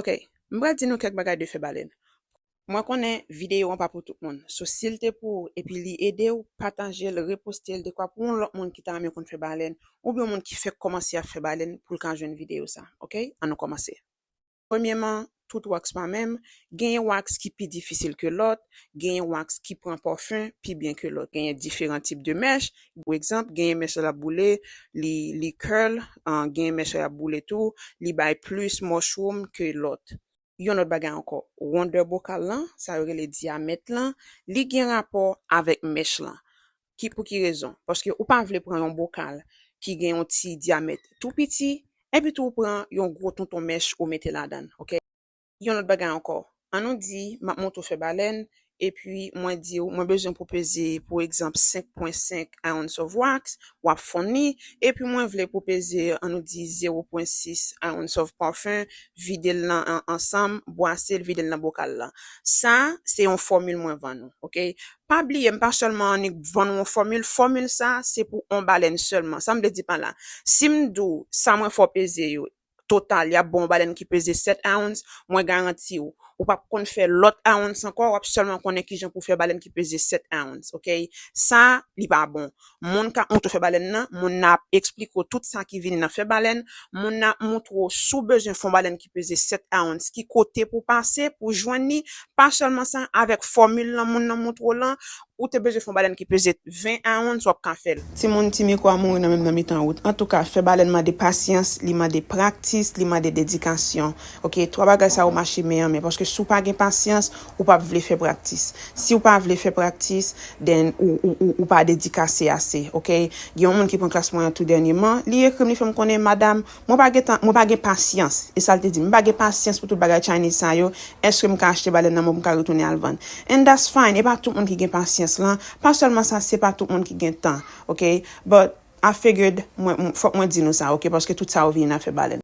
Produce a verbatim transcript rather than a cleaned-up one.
Ok, m pral di nou kèk bagay de fè balèn. Mwen konnen videyo an pa pou tout moun. So, si l te pou ou epi li ede w, pataje l, reposte l, dekwa pou yon lòt moun ki ta renmen konn fè balèn, oubyen yon moun ki fèk kòmanse ap fè balèn pou l ka jwenn videyo sa. Ok? Ann nou kòmanse. Premyèman, tout wax pa menm. Genyen wax ki pi difisil ke lòt, genyen wax ki pran pòfen pi byen ke lòt. Genyen diferan tip de mèch. Pou egzanp, genyen mèch la l ap boule, li, li curl, ah, genyen mèch la l ap boule tou, li bay plis mushroom ke lòt. Yon lòt bagay ankò, wondè bokal lan, sa yo rele dyamèt lan, li gen rapò avèk mèch lan. Ki, pou ki rezon? Paske ou pa vle pran yon bokal ki gen yon ti dyamèt tou piti, epi tou ou pran yon gwo tonton mèch ou mete ladan l, ok? Yon lòt bagay ankò, ann nou di, m ap montre w fè balèn, epi mwen di w, mwen bezwen pou peze, pou egzanp, senk pwen senk ounce of wax, w ap fonn li, epi mwen vle pou peze, ann nou di, zero pwen sis ounce of parfum, vide l nan an-, ansanm, bwase l, vide l nan bokal lan. Sa, se yon fòmil mwen vann ou, ok? Pa bliye, m pa sèlman annik vann ou yon fòmil, fòmil sa, se pou on balèn sèlman. Sa m vle di pa la, si m di w sa mwen fè w peze yo, total, y ap ba w yon balèn ki peze sèt ounce, mwen garanti w, ou p ap konn fè lòt ounce ankò, w ap sèlman konnen kijan pou fè balèn ki peze sèt ounce, ok? Sa, li pa bon. Moun k ap montre w fè balèn nan, moun nan ap eksplike w tout sa ki vini nan fè balèn, moun nan ap montre w si w bezwen fè yon balèn ki peze sèt ounce, ki kote pou pase, pou jwenn li, pa sèlman sa, avèk fòmil lan moun nan montre w lan, ou te bezwen fè yon balèn ki peze ven ounce, w ap ka fè l. Timoun, ti mikwo a mouri nan menm nan mitan wout. Antouka, fè balèn mande pasyans, li mande praktis, li mande dedikasyon. Ok, twa bagay sa yo mache men an men, paske si w pa gen pasyans, ou p ap vle fè praktis. Si w pa vle fè praktis, then ou, ou, ou, ou pa dedikase ase, ok? Gen yon moun ki pran klas mwen an tou dènyèman, li ekri m, li fè m konnen, madam, mwen pa gen tan, mwen pa gen pasyans. E sa l te di m, mwen pa gen pasyans pou tout bagay Chinese sa yo. Èske m ka achte balèn nan men w pou m ka retounen al vann? And that's fine. E pa tout moun ki gen pasyans lan. Pa sèlman sa, se pa tout moun ki gen tan, ok? But I figured, mwen, mwen, fòk mwen di nou sa, ok? Paske tout sa yo vini nan fè balèn.